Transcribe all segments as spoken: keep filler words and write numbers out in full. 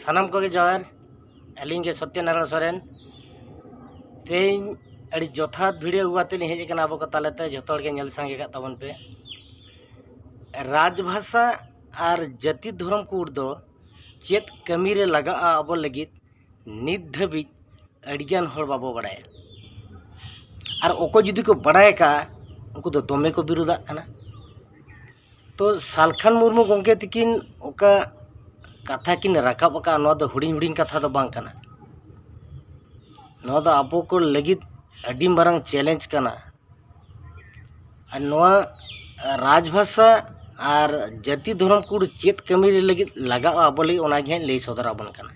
ᱥᱟᱱᱟᱢ ᱠᱚᱜᱮ ᱡᱚᱦᱟᱨ᱾ ᱟᱹᱞᱤᱧ ᱜᱮ ᱥᱚᱛᱭᱚᱱᱟᱨᱟᱭᱚᱬ ᱥᱚᱨᱮᱱ᱾ ᱛᱮᱦᱮᱧ ᱟᱹᱰᱤ ᱡᱚᱛᱷᱟᱛ video ᱟᱹᱜᱩ ᱠᱟᱛᱮ ᱞᱤᱧ ᱦᱮᱡ ᱟᱠᱟᱱᱟ ᱟᱵᱚ ᱠᱚ ᱛᱟᱞᱟᱛᱮ᱾ ᱡᱚᱛᱚ ᱦᱚᱲ ᱜᱮ ᱧᱮᱞ ᱥᱟᱸᱜᱮ ᱠᱟᱜ ᱛᱟᱵᱚᱱ ᱯᱮ᱾ ᱨᱟᱡᱽᱵᱷᱟᱥᱟ ᱟᱨ ᱡᱟᱹᱛᱤ ᱫᱷᱚᱨᱚᱢ code ᱫᱚ ᱪᱮᱫ ᱠᱟᱹᱢᱤ ᱨᱮ ᱞᱟᱜᱟᱜᱼᱟ ᱟᱵᱚ ᱞᱟᱹᱜᱤᱫ, ᱱᱤᱛ ᱫᱷᱟᱹᱵᱤᱡ ᱟᱹᱰᱤᱜᱟᱱ ᱦᱚᱲ ᱵᱟᱵᱚ ᱵᱟᱲᱟᱭᱟ᱾ ᱟᱨ ᱚᱠᱚᱭ ᱡᱩᱫᱤ ᱠᱚ ᱵᱟᱲᱟᱭ ᱟᱠᱟᱫᱼᱟ, ᱩᱱᱠᱩ ᱫᱚ ᱫᱚᱢᱮ ᱠᱚ ᱵᱤᱨᱳᱫᱟᱜ ᱠᱟᱱᱟ᱾ ᱛᱚ ᱥᱟᱞᱠᱷᱟᱱ ᱢᱩᱨᱢᱩ ᱜᱚᱢᱠᱮ ᱛᱤᱠᱤᱱ ᱚᱠᱟ ᱠᱟᱛᱷᱟ ᱠᱤᱱ ᱨᱟᱠᱟᱵ ᱟᱠᱟᱫᱼᱟ, ᱱᱚᱣᱟ ᱫᱚ ᱦᱩᱰᱤᱧ ᱦᱩᱰᱤᱧ ᱠᱟᱛᱷᱟ ᱫᱚ ᱵᱟᱝ ᱠᱟᱱᱟ᱾ ᱱᱚᱣᱟ ᱫᱚ ᱟᱵᱚ ᱠᱚ ᱞᱟᱹᱜᱤᱫ ᱟᱹᱰᱤ ᱢᱟᱨᱟᱝ challenge ᱠᱟᱱᱟ᱾ ᱟᱨ ᱱᱚᱣᱟ ᱨᱟᱡᱽᱵᱷᱟᱥᱟ ᱟᱨ ᱡᱟᱹᱛᱤ ᱫᱷᱚᱨᱚᱢ code ᱪᱮᱫ ᱠᱟᱹᱢᱤ ᱨᱮ ᱞᱟᱹᱜᱤᱫ ᱞᱟᱜᱟᱜᱼᱟ ᱟᱵᱚ ᱞᱟᱹᱜᱤᱫ, ᱚᱱᱟ ᱜᱮ ᱦᱟᱸᱜ ᱞᱟᱹᱭ ᱥᱚᱫᱚᱨ ᱟᱵᱚᱱ ᱠᱟᱱᱟ᱾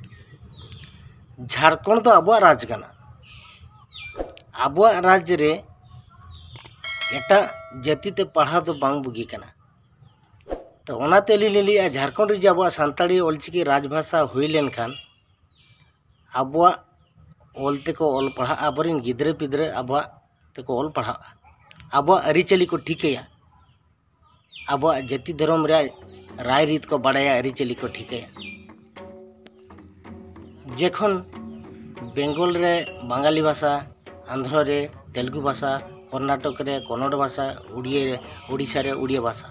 ᱡᱷᱟᱲᱠᱷᱚᱸᱰ ᱫᱚ ᱟᱵᱚᱣᱟᱜ ᱨᱟᱡᱽ ᱠᱟᱱᱟ᱾ ᱟᱵᱚᱣᱟᱜ ᱨᱟᱡᱽ ᱨᱮ ᱮᱴᱟᱜ ᱡᱟᱹᱛᱤ ᱛᱮ ᱯᱟᱲᱦᱟᱣ ᱫᱚ ᱵᱟᱝ ᱵᱩᱜᱤ ᱠᱟᱱᱟ᱾ ᱛᱚ ᱚᱱᱟᱛᱮ ᱟᱹᱞᱤᱧ ᱞᱤᱧ ᱞᱟᱹᱭᱮᱫᱼᱟ, ᱡᱷᱟᱲᱠᱷᱚᱸᱰ ᱨᱮ ᱡᱩᱫᱤ ᱟᱵᱚᱣᱟᱜ ᱥᱟᱱᱛᱟᱲᱤ ᱚᱞᱪᱤᱠᱤ ᱨᱟᱡᱽᱵᱷᱟᱥᱟ ᱦᱩᱭ ᱞᱮᱱᱠᱷᱟᱱ ᱟᱵᱚᱣᱟᱜ ᱚᱞ ᱛᱮᱠᱚ ᱚᱞ ᱯᱟᱲᱦᱟᱜᱼᱟ, ᱟᱵᱚᱨᱮᱱ ᱜᱤᱫᱽᱨᱟᱹ ᱯᱤᱫᱽᱨᱟᱹ ᱟᱵᱚᱣᱟᱜ ᱛᱮᱠᱚ ᱚᱞ ᱯᱟᱲᱦᱟᱜᱼᱟ, ᱟᱵᱚᱣᱟᱜ ᱟᱹᱨᱤᱪᱟᱹᱞᱤ ᱠᱚ ᱴᱷᱤᱠᱟᱹᱭᱟ, ᱟᱵᱚᱣᱟᱜ ᱡᱟᱹᱛᱤ ᱫᱷᱚᱨᱚᱢ ᱨᱮᱭᱟᱜ ᱨᱟᱭᱨᱤᱛ ᱠᱚ ᱵᱟᱲᱟᱭᱟ, ᱟᱹᱨᱤᱪᱟᱹᱞᱤ ᱠᱚ ᱴᱷᱤᱠᱟᱹᱭᱟ᱾ ᱡᱚᱠᱷᱚᱱ ᱵᱮᱝᱜᱚᱞ ᱨᱮ ᱵᱟᱝᱜᱟᱞᱤ ᱵᱷᱟᱥᱟ, ᱟᱱᱫᱷᱨᱚ ᱨᱮ ᱛᱮᱞᱮᱜᱩ ᱵᱷᱟᱥᱟ, ᱠᱚᱨᱱᱟᱴᱚᱠ ᱨᱮ ᱠᱚᱱᱱᱚᱲ ᱵᱷᱟᱥᱟ, ᱩᱲᱤᱭᱟ ᱨᱮ, ᱳᱰᱤᱥᱟ ᱨᱮ ᱳᱰᱤᱭᱟ ᱵᱷᱟᱥᱟ,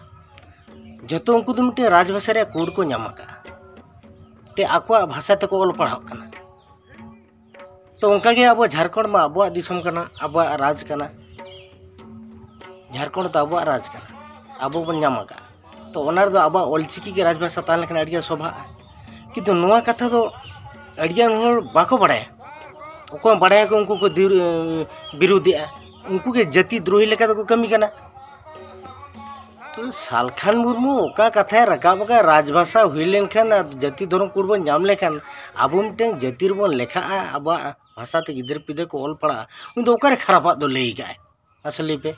ᱡᱚᱛᱚ ᱩᱱᱠᱩ ᱫᱚ ᱢᱤᱫᱴᱮᱱ ᱨᱟᱡᱽᱵᱷᱟᱥᱟ ᱨᱮᱭᱟᱜ code ᱠᱚ ᱧᱟᱢ ᱟᱠᱟᱫᱼᱟ, ᱛᱮ ᱟᱠᱚᱣᱟᱜ ᱵᱷᱟᱥᱟ ᱛᱮᱠᱚ ᱚᱞ ᱯᱟᱲᱦᱟᱜ ᱠᱟᱱᱟ᱾ ᱛᱚ ᱚᱱᱠᱟᱜᱮ ᱟᱵᱚ ᱡᱷᱟᱲᱠᱷᱚᱸᱰ ᱢᱟ ᱟᱵᱚᱣᱟᱜ ᱫᱤᱥᱚᱢ ᱠᱟᱱᱟ, ᱟᱵᱚᱣᱟᱜ ᱨᱟᱡᱽ ᱠᱟᱱᱟ, ᱡᱷᱟᱲᱠᱷᱚᱸᱰ ᱫᱚ ᱟᱵᱚᱣᱟᱜ ᱨᱟᱡᱽ ᱠᱟᱱᱟ, ᱟᱵᱚ ᱵᱚᱱ ᱧᱟᱢ ᱟᱠᱟᱫᱼᱟ᱾ ᱛᱚ ᱚᱱᱟ ᱨᱮᱫᱚ ᱟᱵᱚᱣᱟᱜ ᱚᱞᱪᱤᱠᱤ ᱜᱮ ᱨᱟᱡᱽᱵᱷᱟᱥᱟ ᱛᱟᱦᱮᱸ ᱞᱮᱱᱠᱷᱟᱱ ᱟᱹᱰᱤᱜᱟᱱ ᱥᱚᱵᱷᱟᱜᱼᱟ᱾ ᱠᱤᱱᱛᱩ ᱱᱚᱣᱟ ᱠᱟᱛᱷᱟ ᱫᱚ ᱟᱹᱰᱤᱜᱟᱱ ᱦᱚᱲ ᱵᱟᱠᱚ ᱵᱟᱲᱟᱭᱟ᱾ ᱚᱠᱚᱭ ᱵᱟᱲᱟᱭᱟᱠᱚ ᱩᱱᱠᱩ ᱠᱚ ᱫᱤᱨ-, ᱵᱤᱨᱳᱫᱮᱜᱼᱟ, ᱩᱱᱠᱩ ᱜᱮ ᱡᱟᱹᱛᱤ ᱫᱨᱳᱦᱤ ᱞᱮᱠᱟ ᱫᱚᱠᱚ ᱠᱟᱹᱢᱤ ᱠᱟᱱᱟ᱾ ᱛᱚ ᱥᱟᱞᱠᱷᱟᱱ ᱢᱩᱨᱢᱩ ᱚᱠᱟ ᱠᱟᱛᱷᱟᱭ ᱨᱟᱠᱟᱵ ᱟᱠᱟᱫ, ᱨᱟᱡᱽᱵᱷᱟᱥᱟ ᱦᱩᱭ ᱞᱮᱱᱠᱷᱟᱱ ᱟᱨ ᱡᱟᱹᱛᱤ ᱫᱷᱚᱨᱚᱢ code ᱵᱚᱱ ᱧᱟᱢ ᱞᱮᱠᱷᱟᱱ ᱟᱵᱚ ᱢᱤᱫᱴᱟᱝ ᱡᱟᱹᱛᱤ ᱨᱮᱵᱚᱱ ᱞᱮᱠᱷᱟᱜᱼᱟ, ᱟᱵᱚᱣᱟᱜ ᱵᱷᱟᱥᱟ ᱛᱮ ᱜᱤᱫᱟᱹᱨ ᱯᱤᱫᱟᱹᱨ ᱠᱚ ᱚᱞ ᱯᱟᱲᱦᱟᱜᱼᱟ, ᱩᱱᱤ ᱫᱚ ᱚᱠᱟᱨᱮ ᱠᱷᱟᱨᱟᱯᱟᱜ ᱫᱚ ᱞᱟᱹᱭ ᱠᱟᱜᱼᱟᱭ? ᱢᱟᱥᱮ ᱞᱟᱹᱭ ᱯᱮ᱾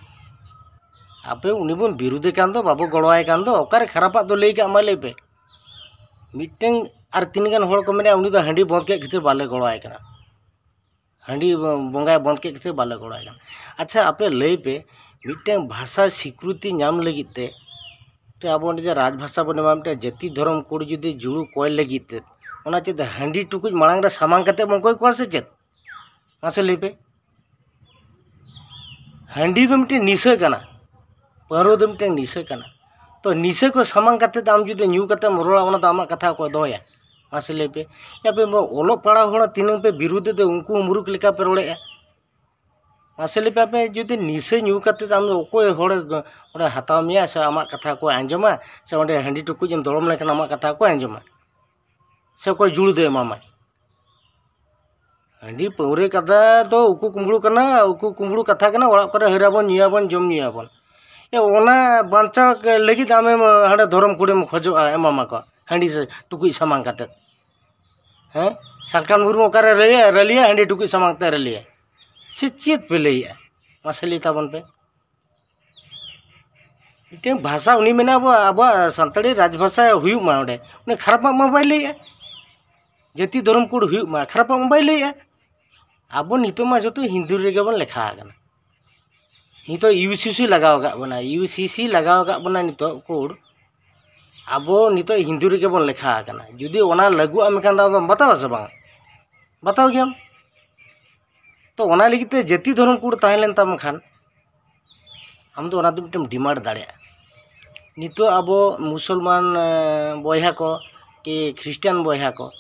ᱟᱯᱮ ᱩᱱᱤ ᱵᱚᱱ ᱵᱤᱨᱩᱫᱷᱮ ᱠᱟᱱ ᱫᱚ, ᱵᱟᱵᱚ ᱜᱚᱲᱚᱣᱟᱭ ᱠᱟᱱ ᱫᱚ, ᱚᱠᱟᱨᱮ ᱠᱷᱟᱨᱟᱯᱟᱜ ᱫᱚ ᱞᱟᱹᱭ ᱠᱟᱜ, ᱢᱟ ᱞᱟᱹᱭ ᱯᱮ᱾ ᱢᱤᱫᱴᱟᱝ ᱟᱨ ᱛᱤᱱᱟᱹᱜ ᱜᱟᱱ ᱦᱚᱲ ᱠᱚ ᱢᱮᱱᱟ, ᱩᱱᱤ ᱫᱚ ᱦᱟᱺᱰᱤ ᱵᱚᱸᱫᱽ ᱠᱮᱫ ᱠᱷᱟᱹᱛᱤᱨ ᱵᱟᱞᱮ ᱜᱚᱲᱚᱣᱟᱭ ᱠᱟᱱᱟ, ᱦᱟᱺᱰᱤ ᱵᱚᱸᱜᱟᱭ ᱵᱚᱸᱫᱽ ᱠᱮᱫ ᱠᱷᱟᱹᱛᱤᱨ ᱵᱟᱞᱮ ᱜᱚᱲᱚᱣᱟᱭ ᱠᱟᱱᱟ᱾ ᱟᱪᱪᱷᱟ, ᱟᱯᱮ ᱞᱟᱹᱭ ᱯᱮ, ᱢᱤᱫᱴᱟᱝ ᱵᱷᱟᱥᱟ ᱥᱤᱠᱨᱤᱛᱤ ᱧᱟᱢ ᱞᱟᱹᱜᱤᱫ ᱛᱮ, ᱛᱮ ᱟᱵᱚ ᱚᱸᱰᱮ ᱡᱮ ᱨᱟᱡᱽᱵᱷᱟᱥᱟ ᱵᱚᱱ ᱮᱢᱟ, ᱢᱤᱫᱴᱟᱝ ᱡᱟᱹᱛᱤ ᱫᱷᱚᱨᱚᱢ code ᱡᱩᱫᱤ ᱡᱩᱲᱩ ᱠᱚᱭ ᱞᱟᱹᱜᱤᱫ ᱛᱮ, ᱚᱱᱟ ᱪᱮᱫ ᱦᱟᱺᱰᱤ ᱴᱩᱠᱩᱡ ᱢᱟᱲᱟᱝ ᱨᱮ ᱥᱟᱢᱟᱝ ᱠᱟᱛᱮ ᱵᱚᱱ ᱠᱚᱭ ᱠᱚᱣᱟ ᱥᱮ ᱪᱮᱫ? ᱢᱟᱥᱮ ᱞᱟᱹᱭ ᱯᱮ᱾ ᱦᱟᱺᱰᱤ ᱫᱚ ᱢᱤᱫᱴᱮᱱ ᱱᱤᱥᱟᱹ ᱠᱟᱱᱟ, ᱯᱟᱹᱣᱨᱟᱹ ᱫᱚ ᱢᱤᱫᱴᱮᱱ ᱱᱤᱥᱟᱹ ᱠᱟᱱᱟ᱾ ᱛᱚ, ᱱᱤᱥᱟᱹ ᱠᱚ ᱥᱟᱢᱟᱝ ᱠᱟᱛᱮ ᱟᱢ ᱡᱩᱫᱤ ᱧᱩ ᱠᱟᱛᱮᱢ ᱨᱚᱲᱟ, ᱚᱱᱟ ᱫᱚ ᱟᱢᱟᱜ ᱠᱟᱛᱷᱟ ᱚᱠᱚᱭ ᱫᱚᱦᱚᱭᱟ? ᱢᱟᱥᱮ ᱞᱟᱹᱭ ᱯᱮ᱾ ᱟᱯᱮ ᱚᱞᱚᱜ ᱯᱟᱲᱦᱟᱣ ᱦᱚᱲ ᱛᱤᱱᱟᱹᱝ ᱯᱮ ᱵᱤᱨᱩᱫᱷ ᱮᱫ ᱫᱚ, ᱩᱱᱠᱩ ᱦᱚᱸ ᱢᱩᱨᱩᱠ ᱞᱮᱠᱟ ᱯᱮ ᱨᱚᱲᱮᱫᱼᱟ᱾ ᱢᱟᱥᱮ ᱞᱟᱹᱭ ᱯᱮ, ᱟᱯᱮ ᱡᱩᱫᱤ ᱱᱤᱥᱟᱹ ᱧᱩ ᱠᱟᱛᱮ ᱟᱢ ᱫᱚ ᱚᱠᱚᱭ ᱦᱚᱲ ᱚᱸᱰᱮ ᱦᱟᱛᱟᱣ ᱢᱮᱭᱟ ᱥᱮ ᱟᱢᱟᱜ ᱠᱟᱛᱷᱟ ᱠᱚ ᱟᱸᱡᱚᱢᱟ? ᱥᱮ ᱚᱸᱰᱮ ᱦᱟᱺᱰᱤ ᱴᱩᱠᱩᱡ ᱮᱢ ᱫᱚᱲᱚᱢ ᱞᱮᱱᱠᱷᱟᱱ ᱟᱢᱟᱜ ᱠᱟᱛᱷᱟ ᱠᱚ ᱟᱸᱡᱚᱢᱟ? ᱥᱮ ᱚᱠᱚᱭ ᱡᱩᱲᱩ ᱫᱚᱭ ᱮᱢᱟᱢᱟ? ᱦᱟᱺᱰᱤ ᱯᱟᱹᱣᱨᱟᱹ ᱠᱟᱛᱷᱟ ᱫᱚ ᱩᱠᱩ ᱠᱩᱢᱵᱽᱲᱩ ᱠᱟᱱᱟ, ᱩᱠᱩ ᱠᱩᱢᱵᱽᱲᱩ ᱠᱟᱛᱷᱟ ᱠᱟᱱᱟ᱾ ᱚᱲᱟᱜ ᱠᱚᱨᱮ ᱦᱟᱹᱨᱟᱵᱚᱱ, ᱧᱩᱭᱟᱵᱚᱱ, ᱡᱚᱢ ᱧᱩᱭᱟᱵᱚᱱ᱾ ᱮ, ᱚᱱᱟ ᱵᱟᱧᱪᱟᱣ ᱞᱟᱹᱜᱤᱫ ᱟᱢᱮᱢ ᱦᱟᱸᱰᱮ ᱫᱷᱚᱨᱚᱢ ᱠᱩᱲᱤᱢ ᱠᱷᱚᱡᱚᱜᱼᱟ, ᱮᱢᱟᱢᱟᱠᱚ ᱦᱟᱺᱰᱤ ᱥᱮ ᱴᱩᱠᱩᱡ ᱥᱟᱢᱟᱝ ᱠᱟᱛᱮ᱾ ᱦᱮᱸ? ᱥᱟᱞᱠᱷᱟᱱ ᱢᱩᱨᱢᱩ ᱚᱠᱟᱨᱮ ᱨᱟᱹᱞᱤᱭᱟ? ᱨᱟᱹᱞᱤᱭᱟ ᱦᱟᱺᱰᱤ ᱴᱩᱠᱩᱡ ᱥᱟᱢᱟᱝ ᱛᱮ ᱨᱟᱹᱞᱤᱭᱟ᱾ ᱥᱮ ᱪᱮᱫ ᱯᱮ ᱞᱟᱹᱭᱮᱜᱼᱟ? ᱢᱟᱥᱮ ᱞᱟᱹᱭ ᱛᱟᱵᱚᱱ ᱯᱮ᱾ ᱢᱤᱫᱴᱮᱱ ᱵᱷᱟᱥᱟ ᱩᱱᱤ ᱢᱮᱱᱟ ᱟᱵᱚ, ᱟᱵᱚᱣᱟᱜ ᱥᱟᱱᱛᱟᱲᱤ ᱨᱟᱡᱽ ᱵᱷᱟᱥᱟ ᱦᱩᱭᱩᱜ ᱢᱟ ᱚᱸᱰᱮ, ᱩᱱᱤ ᱠᱷᱟᱨᱟᱯᱟᱜ ᱢᱟ ᱵᱟᱭ ᱞᱟᱹᱭᱮᱜᱼᱟ᱾ ᱡᱟᱹᱛᱤ ᱫᱷᱚᱨᱚᱢ ᱠᱳᱰ ᱦᱩᱭᱩᱜ ᱢᱟ, ᱠᱷᱟᱨᱟᱯᱟᱜ ᱢᱟ ᱵᱟᱭ ᱞᱟᱹᱭᱮᱜᱼᱟ᱾ ᱟᱵᱚ ᱱᱤᱛᱚᱜ ᱢᱟ ᱡᱚᱛᱚ ᱦᱤᱱᱫᱩ ᱨᱮᱜᱮ ᱵᱚᱱ ᱞᱮᱠᱷᱟ ᱟᱠᱟᱱᱟ᱾ ᱱᱤᱛᱚᱜ ᱤᱭᱩ ᱥᱤ ᱥᱤ ᱞᱟᱜᱟᱣ ᱟᱠᱟᱫ ᱵᱚᱱᱟ, ᱤᱭᱩ ᱥᱤ ᱥᱤ ᱞᱟᱜᱟᱣ ᱟᱠᱟᱫ ᱵᱚᱱᱟ ᱱᱤᱛᱚᱜ ᱠᱳᱰ᱾ ᱟᱵᱚ ᱱᱤᱛᱚᱜ ᱦᱤᱱᱫᱩ ᱨᱮᱜᱮ ᱵᱚᱱ ᱞᱮᱠᱷᱟ ᱟᱠᱟᱱᱟ᱾ ᱡᱩᱫᱤ ᱚᱱᱟ ᱞᱟᱹᱜᱩᱜᱼᱟ ᱢᱮᱱᱠᱷᱟᱱ ᱫᱚ ᱟᱢᱫᱚᱢ ᱵᱟᱛᱟᱣᱟ ᱥᱮ ᱵᱟᱝ? ᱵᱟᱛᱟᱣ ᱜᱮᱭᱟᱢ᱾ ᱛᱚ, ᱚᱱᱟ ᱞᱟᱹᱜᱤᱫ ᱛᱮ ᱡᱟᱹᱛᱤ ᱫᱷᱚᱨᱚᱢ ᱠᱳᱰ ᱛᱟᱦᱮᱸ ᱞᱮᱱ ᱛᱟᱢ ᱠᱷᱟᱱ, ᱟᱢ ᱫᱚ ᱚᱱᱟ ᱫᱚ ᱢᱤᱫᱴᱮᱱ ᱰᱤᱢᱟᱱᱰ ᱫᱟᱲᱮᱭᱟᱜᱼᱟ᱾ ᱱᱤᱛᱚᱜ ᱟᱵᱚ ᱢᱩᱥᱚᱞᱢᱟᱱ, ᱮ, ᱵᱚᱭᱦᱟ ᱠᱚ ᱠᱤ ᱠᱷᱨᱤᱥᱴᱟᱱ ᱵᱚᱭᱦᱟ ᱠᱚ,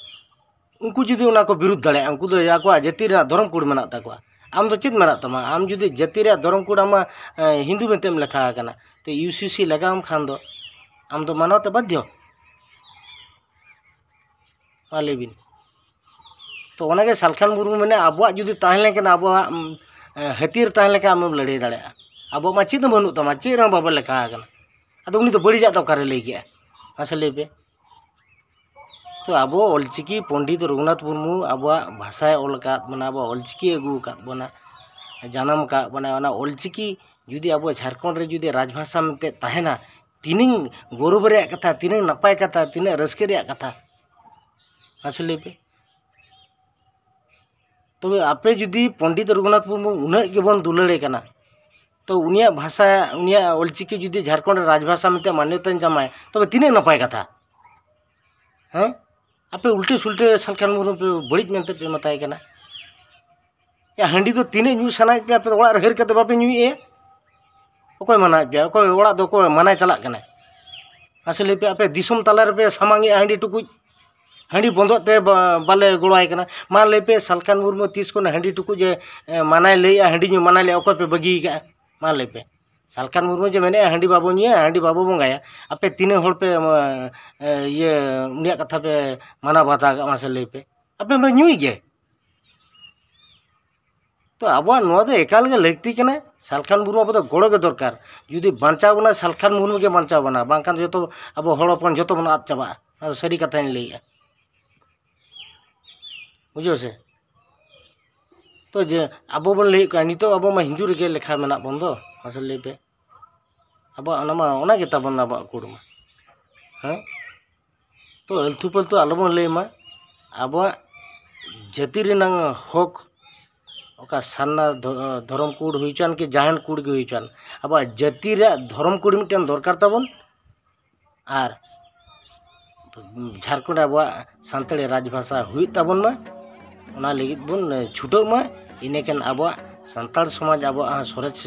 ᱩᱱᱠᱩ ᱡᱩᱫᱤ ᱚᱱᱟ ᱠᱚ ᱵᱤᱨᱩᱫᱷ ᱫᱟᱲᱮᱭᱟᱜᱼᱟ, ᱩᱱᱠᱩ ᱫᱚ ᱟᱠᱚᱣᱟᱜ ᱡᱟᱹᱛᱤ ᱨᱮᱱᱟᱜ ᱫᱷᱚᱨᱚᱢ ᱠᱳᱰ ᱢᱮᱱᱟᱜ ᱛᱟᱠᱚᱣᱟ᱾ ᱟᱢ ᱫᱚ ᱪᱮᱫ ᱢᱮᱱᱟᱜ ᱛᱟᱢᱟ? ᱟᱢ ᱡᱩᱫᱤ ᱡᱟᱹᱛᱤ ᱨᱮᱭᱟᱜ ᱫᱷᱚᱨᱚᱢ ᱠᱳᱰ ᱟᱢᱟᱜ, ᱮ, ᱦᱤᱱᱫᱩ ᱢᱮᱱᱛᱮᱢ ᱞᱮᱠᱷᱟ ᱟᱠᱟᱱᱟ, ᱛᱚ ᱤᱭᱩ ᱥᱤ ᱥᱤ ᱞᱟᱜᱟᱣᱟᱢ ᱠᱷᱟᱱ ᱫᱚ ᱟᱢ ᱫᱚ ᱢᱟᱱᱟᱣ ᱛᱮ ᱵᱟᱫᱽᱫᱷᱚ᱾ ᱢᱟ ᱞᱟᱹᱭ ᱵᱤᱱ᱾ ᱛᱚ ᱚᱱᱟᱜᱮ ᱥᱟᱞᱠᱷᱟᱱ ᱢᱩᱨᱢᱩ ᱢᱮᱱᱟ, ᱟᱵᱚᱣᱟᱜ ᱡᱩᱫᱤ ᱛᱟᱦᱮᱸ ᱞᱮᱱᱠᱷᱟᱱ ᱟᱵᱚᱣᱟᱜ, ᱩᱢ, ᱮ, ᱦᱟᱹᱛᱭᱟᱹᱨ ᱛᱟᱦᱮᱸ ᱞᱮᱱᱠᱷᱟᱱ ᱟᱢᱮᱢ ᱞᱟᱹᱲᱦᱟᱹᱭ ᱫᱟᱲᱮᱭᱟᱜᱼᱟ᱾ ᱟᱵᱚᱣᱟᱜ ᱢᱟ ᱪᱮᱫ ᱦᱚᱸ ᱵᱟᱹᱱᱩᱜ ᱛᱟᱢᱟ, ᱪᱮᱫ ᱨᱮᱦᱚᱸ ᱵᱟᱵᱚ ᱞᱮᱠᱷᱟ ᱟᱠᱟᱱᱟ᱾ ᱟᱫᱚ ᱩᱱᱤ ᱫᱚ ᱵᱟᱹᱲᱤᱡᱟᱜ ᱫᱚ ᱚᱠᱟᱨᱮ ᱞᱟᱹᱭ ᱠᱮᱜᱼᱟ? ᱢᱟᱥᱮ ᱞᱟᱹᱭ ᱯᱮ᱾ ᱛᱚ ᱟᱵᱚ ᱚᱞᱪᱤᱠᱤ ᱯᱚᱱᱰᱤᱛ ᱨᱚᱜᱷᱩᱱᱟᱛᱷ ᱢᱩᱨᱢᱩ ᱟᱵᱚᱣᱟᱜ ᱵᱷᱟᱥᱟᱭ ᱚᱞ ᱟᱠᱟᱫ ᱵᱚᱱᱟ, ᱟᱵᱚᱣᱟᱜ ᱚᱞᱪᱤᱠᱤ ᱟᱹᱜᱩ ᱟᱠᱟᱫ ᱵᱚᱱᱟ, ᱡᱟᱱᱟᱢ ᱟᱠᱟᱫ ᱵᱚᱱᱟ, ᱚᱱᱟ ᱚᱞᱪᱤᱠᱤ ᱡᱩᱫᱤ ᱟᱵᱚ ᱡᱷᱟᱲᱠᱷᱚᱸᱰ ᱨᱮ ᱡᱩᱫᱤ ᱨᱟᱡᱽᱵᱷᱟᱥᱟ ᱢᱮᱱᱛᱮ ᱛᱟᱦᱮᱱᱟ, ᱛᱤᱱᱟᱹᱝ ᱜᱚᱨᱚᱵᱽ ᱨᱮᱭᱟᱜ ᱠᱟᱛᱷᱟ, ᱛᱤᱱᱟᱹᱝ ᱱᱟᱯᱟᱭ ᱠᱟᱛᱷᱟ, ᱛᱤᱱᱟᱹᱜ ᱨᱟᱹᱥᱠᱟᱹ ᱨᱮᱭᱟᱜ ᱠᱟᱛᱷᱟ᱾ ᱢᱟᱥᱮ ᱞᱟᱹᱭ ᱯᱮ᱾ ᱛᱚᱵᱮ ᱟᱯᱮ ᱡᱩᱫᱤ ᱯᱚᱱᱰᱤᱛ ᱨᱚᱜᱷᱩᱱᱟᱛᱷ ᱢᱩᱨᱢᱩ ᱩᱱᱟᱹᱜ ᱜᱮᱵᱚᱱ ᱫᱩᱞᱟᱹᱲᱮ ᱠᱟᱱᱟ, ᱛᱚ ᱩᱱᱤᱭᱟᱜ ᱵᱷᱟᱥᱟ, ᱩᱱᱤᱭᱟᱜ ᱚᱞᱪᱤᱠᱤ ᱡᱩᱫᱤ ᱡᱷᱟᱲᱠᱷᱚᱸᱰ ᱨᱮ ᱨᱟᱡᱽᱵᱷᱟᱥᱟ ᱢᱮᱱᱛᱮ ᱢᱟᱱᱭᱚᱛᱟᱧ ᱧᱟᱢᱟᱭ, ᱛᱚᱵᱮ ᱛᱤᱱᱟᱹᱜ ᱱᱟᱯᱟᱭ ᱠᱟᱛᱷᱟ᱾ ᱦᱮᱸ? ᱟᱯᱮ ᱩᱞᱴᱟᱹ ᱥᱩᱞᱴᱟᱹ ᱥᱟᱞᱠᱷᱟᱱ ᱢᱩᱨᱢᱩ ᱯᱮ ᱵᱟᱹᱲᱤᱡ ᱢᱮᱱᱛᱮ ᱯᱮ ᱢᱮᱛᱟᱭ ᱠᱟᱱᱟ᱾ ᱭᱟ, ᱦᱟᱺᱰᱤ ᱫᱚ ᱛᱤᱱᱟᱹᱜ ᱧᱩ ᱥᱟᱱᱟᱭᱮᱫ ᱯᱮᱭᱟ, ᱟᱯᱮ ᱫᱚ ᱚᱲᱟᱜ ᱨᱮ ᱦᱟᱹᱨ ᱠᱟᱛᱮ ᱵᱟᱯᱮ ᱧᱩᱭᱮᱫᱼᱟ? ᱚᱠᱚᱭ ᱢᱟᱱᱟᱭᱮᱫ ᱯᱮᱭᱟ? ᱚᱠᱚᱭ ᱚᱲᱟᱜ ᱫᱚ ᱚᱠᱚᱭ ᱢᱟᱱᱟᱭ ᱪᱟᱞᱟᱜ ᱠᱟᱱᱟᱭ? ᱢᱟᱥᱮ ᱞᱟᱹᱭ ᱯᱮ, ᱟᱯᱮ ᱫᱤᱥᱚᱢ ᱛᱟᱞᱟ ᱨᱮᱯᱮ ᱥᱟᱢᱟᱝᱮᱜᱼᱟ ᱦᱟᱺᱰᱤ ᱴᱩᱠᱩᱡ, ᱦᱟᱺᱰᱤ ᱵᱚᱱᱫᱚᱜ ᱛᱮ ᱵᱟ-, ᱵᱟᱞᱮ ᱜᱚᱲᱚᱣᱟᱭ ᱠᱟᱱᱟ᱾ ᱢᱟ ᱞᱟᱹᱭ ᱯᱮ, ᱥᱟᱞᱠᱷᱟᱱ ᱢᱩᱨᱢᱩ ᱛᱤᱥ ᱠᱷᱚᱱ ᱦᱟᱺᱰᱤ ᱴᱩᱠᱩᱡ ᱮ, ᱮ, ᱢᱟᱱᱟᱭ ᱞᱟᱹᱭᱮᱜᱼᱟ, ᱦᱟᱺᱰᱤ ᱧᱩ ᱢᱟᱱᱟᱭ ᱞᱟᱹᱭᱮᱜᱼᱟ, ᱚᱠᱚᱭ ᱯᱮ ᱵᱟᱹᱜᱤ ᱠᱟᱜᱼᱟ? ᱢᱟ ᱞᱟᱹᱭ ᱯᱮ, ᱥᱟᱞᱠᱷᱟᱱ ᱢᱩᱨᱢᱩ ᱡᱮ ᱢᱮᱱᱮᱜᱼᱟ ᱦᱟᱺᱰᱤ ᱵᱟᱵᱚ ᱧᱩᱭᱟ, ᱦᱟᱺᱰᱤ ᱵᱟᱵᱚ ᱵᱚᱸᱜᱟᱭᱟ, ᱟᱯᱮ ᱛᱤᱱᱟᱹᱜ ᱦᱚᱲ ᱯᱮ, ᱮ, ᱤᱭᱟᱹ, ᱩᱱᱤᱭᱟᱜ ᱠᱟᱛᱷᱟ ᱯᱮ ᱢᱟᱱᱟᱣ ᱵᱟᱛᱟᱣ ᱠᱟᱜᱼᱟ? ᱢᱟᱥᱮ ᱞᱟᱹᱭ ᱯᱮ, ᱟᱯᱮ ᱯᱮ ᱧᱩᱭ ᱜᱮ? ᱛᱚ ᱟᱵᱚᱣᱟᱜ ᱱᱚᱣᱟ ᱫᱚ ᱮᱠᱟᱞ ᱜᱮ ᱞᱟᱹᱠᱛᱤ ᱠᱟᱱᱟ᱾ ᱥᱟᱞᱠᱷᱟᱱ ᱢᱩᱨᱢᱩ ᱟᱵᱚ ᱫᱚ ᱜᱚᱲᱚ ᱜᱮ ᱫᱚᱨᱠᱟᱨ᱾ ᱡᱩᱫᱤ ᱵᱟᱧᱪᱟᱣ ᱵᱚᱱᱟ, ᱥᱟᱞᱠᱷᱟᱱ ᱢᱩᱨᱢᱩ ᱜᱮ ᱵᱟᱧᱪᱟᱣ ᱵᱚᱱᱟ, ᱵᱟᱝᱠᱷᱟᱱ ᱡᱚᱛᱚ ᱟᱵᱚ ᱦᱚᱲ ᱦᱚᱯᱚᱱ ᱡᱚᱛᱚ ᱵᱚᱱ ᱟᱫ ᱪᱟᱵᱟᱜᱼᱟ᱾ ᱚᱱᱟ ᱫᱚ ᱥᱟᱹᱨᱤ ᱠᱟᱛᱷᱟᱧ ᱞᱟᱹᱭᱮᱜᱼᱟ, ᱵᱩᱡᱷᱟᱹᱣ ᱥᱮ? ᱛᱚ ᱡᱮ ᱟᱵᱚ ᱵᱚᱱ ᱞᱟᱹᱭᱮᱫ ᱠᱟᱱ, ᱱᱤᱛᱚᱜ ᱟᱵᱚ ᱢᱟ ᱦᱤᱱᱫᱩ ᱨᱮᱜᱮ ᱞᱮᱠᱷᱟ ᱢᱮᱱᱟᱜ ᱵᱚᱱ ᱫᱚ, ᱢᱟᱥᱮ ᱞᱟᱹᱭ ᱯᱮ, ᱟᱵᱚᱣᱟᱜ ᱚᱱᱟ ᱢᱟ, ᱚᱱᱟ ᱜᱮ ᱛᱟᱵᱚᱱ ᱟᱵᱚᱣᱟᱜ ᱠᱳᱰ ᱢᱟ᱾ ᱦᱮᱸ, ᱛᱚ ᱟᱹᱞᱛᱩ ᱯᱟᱹᱞᱛᱩ ᱟᱞᱚᱵᱚᱱ ᱞᱟᱹᱭ ᱢᱟ᱾ ᱟᱵᱚᱣᱟᱜ ᱡᱟᱹᱛᱤ ᱨᱮᱱᱟᱝ ᱦᱚᱠ, ᱚᱠᱟ ᱥᱟᱨᱱᱟ ᱫᱷᱚ-, ᱫᱷᱚᱨᱚᱢ ᱠᱳᱰ ᱦᱩᱭ ᱦᱚᱪᱚᱣᱟᱱ ᱠᱤ ᱡᱟᱦᱟᱱ ᱠᱳᱰ ᱜᱮ ᱦᱩᱭ ᱦᱚᱪᱚᱣᱟᱱ, ᱟᱵᱚᱣᱟᱜ ᱡᱟᱹᱛᱤ ᱨᱮᱭᱟᱜ ᱫᱷᱚᱨᱚᱢ ᱠᱳᱰ ᱢᱤᱫᱴᱮᱱ ᱫᱚᱨᱠᱟᱨ ᱛᱟᱵᱚᱱ᱾ ᱟᱨ ᱡᱷᱟᱲᱠᱷᱚᱸᱰ ᱨᱮ ᱟᱵᱚᱣᱟᱜ ᱥᱟᱱᱛᱟᱲᱤ ᱨᱟᱡᱽᱵᱷᱟᱥᱟ ᱦᱩᱭᱩᱜ ᱛᱟᱵᱚᱱ ᱢᱟ, ᱚᱱᱟ ᱞᱟᱹᱜᱤᱫ ᱵᱚᱱ ᱪᱷᱩᱴᱟᱹᱜ ᱢᱟ᱾ ᱤᱱᱟᱹᱠᱷᱟᱱ ᱟᱵᱚᱣᱟᱜ ᱥᱟᱱᱛᱟᱲ ᱥᱚᱢᱟᱡᱽ ᱟᱵᱚᱣᱟᱜ ᱦᱚᱸ ᱥᱚᱨᱮᱥ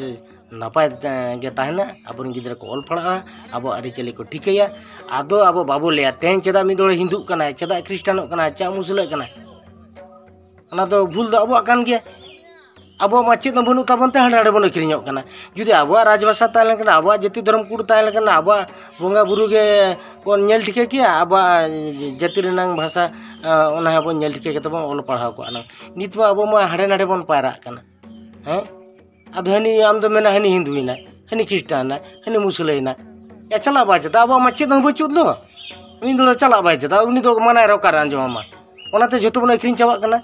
ᱱᱟᱯᱟᱭ, ᱮ, ᱜᱮ ᱛᱟᱦᱮᱱᱟ᱾ ᱟᱵᱚᱨᱮᱱ ᱜᱤᱫᱽᱨᱟᱹ ᱠᱚ ᱚᱞ ᱯᱟᱲᱦᱟᱜᱼᱟ, ᱟᱵᱚᱣᱟᱜ ᱟᱹᱨᱤᱪᱟᱹᱞᱤ ᱠᱚ ᱴᱷᱤᱠᱟᱹᱭᱟ᱾ ᱟᱫᱚ ᱟᱵᱚ ᱵᱟᱵᱚ ᱞᱟᱹᱭᱟ, "ᱛᱮᱦᱮᱧ ᱪᱮᱫᱟᱜ ᱢᱤᱫ ᱦᱚᱲ ᱦᱤᱱᱫᱩᱜ ᱠᱟᱱᱟᱭ, ᱪᱮᱫᱟᱜ ᱠᱷᱨᱤᱥᱴᱟᱱᱚᱜ ᱠᱟᱱᱟᱭ, ᱪᱮᱫᱟᱜ ᱢᱩᱥᱞᱟᱹᱜ ᱠᱟᱱᱟᱭ?" ᱚᱱᱟ ᱫᱚ ᱵᱷᱩᱞ ᱫᱚ ᱟᱵᱚᱣᱟᱜ ᱠᱟᱱ ᱜᱮᱭᱟ᱾ ᱟᱵᱚᱣᱟᱜ ᱢᱟ ᱪᱮᱫ ᱦᱚᱸ ᱵᱟᱹᱱᱩᱜ ᱛᱟᱵᱚᱱ ᱛᱮ ᱦᱟᱸᱰᱮ ᱱᱟᱰᱮ ᱵᱚᱱ ᱟᱹᱠᱷᱨᱤᱧᱚᱜ ᱠᱟᱱᱟ᱾ ᱡᱩᱫᱤ ᱟᱵᱚᱣᱟᱜ ᱨᱟᱡᱽᱵᱷᱟᱥᱟ ᱛᱟᱦᱮᱸ ᱞᱮᱱᱠᱷᱟᱱ, ᱟᱵᱚᱣᱟᱜ ᱡᱟᱹᱛᱤ ᱫᱷᱚᱨᱚᱢ ᱠᱳᱰ ᱛᱟᱦᱮᱸ ᱞᱮᱱᱠᱷᱟᱱ, ᱟᱵᱚᱣᱟᱜ ᱵᱚᱸᱜᱟ ᱵᱩᱨᱩ ᱜᱮ ᱵᱚᱱ ᱧᱮᱞ ᱴᱷᱤᱠᱟᱹ ᱠᱮᱭᱟ, ᱟᱵᱚᱣᱟᱜ ᱡᱟᱹᱛᱤ ᱨᱮᱱᱟᱝ ᱵᱷᱟᱥᱟ, ᱮ, ᱚᱱᱟ ᱦᱚᱸᱵᱚᱱ ᱧᱮᱞ ᱴᱷᱤᱠᱟᱹ ᱠᱟᱛᱮ ᱵᱚᱱ ᱚᱞ ᱯᱟᱲᱦᱟᱣ ᱠᱚᱜᱼᱟ ᱱᱟᱝ᱾ ᱱᱤᱛ ᱢᱟ ᱟᱵᱚ ᱢᱟ ᱦᱟᱸᱰᱮ ᱱᱟᱰᱮ ᱵᱚᱱ ᱯᱟᱭᱨᱟᱜ ᱠᱟᱱᱟ᱾ ᱦᱮᱸ, ᱟᱫᱚ ᱦᱟᱹᱱᱤ ᱟᱢ ᱫᱚ ᱢᱮᱱᱟ, ᱦᱟᱹᱱᱤ ᱦᱤᱱᱫᱩᱭᱮᱱᱟ, ᱦᱟᱹᱱᱤ ᱠᱷᱨᱤᱥᱴᱟᱱᱟ, ᱦᱟᱹᱱᱤ ᱢᱩᱥᱞᱟᱹᱭᱮᱱᱟ᱾ ᱭᱟ, ᱪᱟᱞᱟᱜ ᱵᱟᱭ ᱪᱮᱫᱟ? ᱟᱵᱚᱣᱟᱜ ᱢᱟ ᱪᱮᱫ ᱦᱚᱸ ᱵᱟᱹᱪᱩᱜ ᱫᱚ᱾ ᱩᱱᱤ ᱫᱚ ᱪᱟᱞᱟᱜ ᱵᱟᱭ ᱪᱮᱫᱟ? ᱩᱱᱤ ᱫᱚ ᱢᱟᱱᱟᱭ ᱨᱮ ᱚᱠᱟᱨᱮ ᱟᱸᱡᱚᱢᱟᱢᱟ? ᱚᱱᱟᱛᱮ ᱡᱷᱚᱛᱚ ᱵᱚᱱ ᱟᱹᱠᱷᱨᱤᱧ ᱪᱟᱵᱟᱜ ᱠᱟᱱᱟ᱾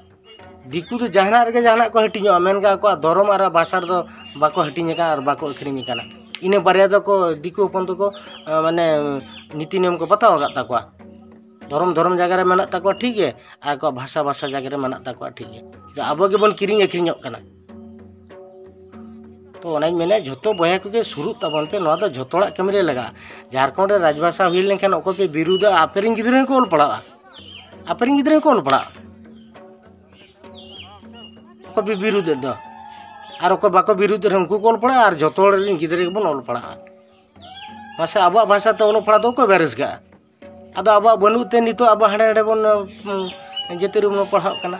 ᱫᱤᱠᱩ ᱫᱚ ᱡᱟᱦᱟᱱᱟᱜ ᱨᱮᱜᱮ ᱡᱟᱦᱟᱱᱟᱜ ᱠᱚ ᱦᱟᱹᱴᱤᱧᱚᱜᱼᱟ, ᱢᱮᱱᱠᱷᱟᱱ ᱟᱠᱚᱣᱟᱜ ᱫᱷᱚᱨᱚᱢ ᱟᱨ ᱵᱷᱟᱥᱟ ᱨᱮᱫᱚ ᱵᱟᱠᱚ ᱦᱟᱹᱴᱤᱧ ᱟᱠᱟᱱᱟ ᱟᱨ ᱵᱟᱠᱚ ᱟᱹᱠᱷᱨᱤᱧ ᱟᱠᱟᱱᱟ᱾ ᱤᱱᱟᱹ ᱵᱟᱨᱭᱟ ᱫᱚᱠᱚ, ᱫᱤᱠᱩ ᱦᱚᱯᱚᱱ ᱫᱚᱠᱚ, ᱟᱸ, ᱢᱟᱱᱮ, ᱱᱤᱛᱤ ᱱᱤᱭᱚᱢ ᱠᱚ ᱵᱟᱛᱟᱣ ᱟᱠᱟᱫ ᱛᱟᱠᱚᱣᱟ᱾ ᱫᱷᱚᱨᱚᱢ, ᱫᱷᱚᱨᱚᱢ ᱡᱟᱭᱜᱟ ᱨᱮ ᱢᱮᱱᱟᱜ ᱛᱟᱠᱚᱣᱟ, ᱴᱷᱤᱠ ᱜᱮ, ᱟᱨ ᱟᱠᱚᱣᱟᱜ ᱵᱷᱟᱥᱟ, ᱵᱷᱟᱥᱟ ᱡᱟᱭᱜᱟ ᱨᱮ ᱢᱮᱱᱟᱜ ᱛᱟᱠᱚᱣᱟ, ᱴᱷᱤᱠ ᱜᱮ᱾ ᱟᱵᱚ ᱜᱮᱵᱚᱱ ᱠᱤᱨᱤᱧ ᱟᱹᱠᱷᱨᱤᱧᱚᱜ ᱠᱟᱱᱟ᱾ ᱛᱚ ᱚᱱᱟᱧ ᱢᱮᱱᱟ, ᱡᱷᱚᱛᱚ ᱵᱚᱭᱦᱟ ᱠᱚᱜᱮ ᱥᱩᱨᱩᱜ ᱛᱟᱵᱚᱱ ᱯᱮ, ᱱᱚᱣᱟ ᱫᱚ ᱡᱷᱚᱛᱚ ᱦᱚᱲᱟᱜ ᱠᱟᱹᱢᱤ ᱨᱮ ᱞᱟᱜᱟᱜᱼᱟ᱾ ᱡᱷᱟᱲᱠᱷᱚᱸᱰ ᱨᱮ ᱨᱟᱡᱽᱵᱷᱟᱥᱟ ᱦᱩᱭ ᱞᱮᱱᱠᱷᱟᱱ ᱚᱠᱚᱭ ᱯᱮ ᱵᱤᱨᱩᱫᱟ? ᱟᱯᱮ ᱨᱮᱱ ᱜᱤᱫᱽᱨᱟᱹ ᱦᱚᱸᱠᱚ ᱚᱞ ᱯᱟᱲᱦᱟᱜᱼᱟ᱾ ᱟᱯᱮ ᱨᱮᱱ ᱜᱤᱫᱽᱨᱟᱹ ᱜᱮᱠᱚ ᱚᱞ ᱯᱟᱲᱦᱟᱜ᱾ ᱚᱠᱚᱭ ᱯᱮ ᱵᱤᱨᱩᱫᱷ ᱮᱫ ᱫᱚ? ᱟᱨ ᱚᱠᱚᱭ ᱵᱟᱠᱚ ᱵᱤᱨᱩᱫᱷ ᱨᱮᱦᱚᱸ ᱩᱱᱠᱩ ᱠᱚ ᱚᱞ ᱯᱟᱲᱦᱟᱜᱼᱟ, ᱟᱨ ᱡᱚᱛᱚ ᱦᱚᱲ ᱨᱮᱱ ᱜᱤᱫᱽᱨᱟᱹ ᱜᱮᱵᱚᱱ ᱚᱞ ᱯᱟᱲᱦᱟᱜᱼᱟ᱾ ᱢᱟᱥᱮ, ᱟᱵᱚᱣᱟᱜ ᱵᱷᱟᱥᱟ ᱛᱮ ᱚᱞᱚᱜ ᱯᱟᱲᱦᱟᱜ ᱫᱚ ᱚᱠᱚᱭ ᱵᱟᱭ ᱨᱟᱹᱥᱠᱟᱹᱜᱼᱟ? ᱟᱫᱚ ᱟᱵᱚᱣᱟᱜ ᱵᱟᱹᱱᱩᱜ ᱛᱮ ᱱᱤᱛᱚᱜ ᱟᱵᱚ ᱦᱟᱸᱰᱮ ᱱᱟᱰᱮ ᱵᱚᱱ, ᱩᱸ, ᱡᱟᱹᱛᱤ ᱨᱮᱵᱚᱱ ᱯᱟᱲᱦᱟᱜ ᱠᱟᱱᱟ᱾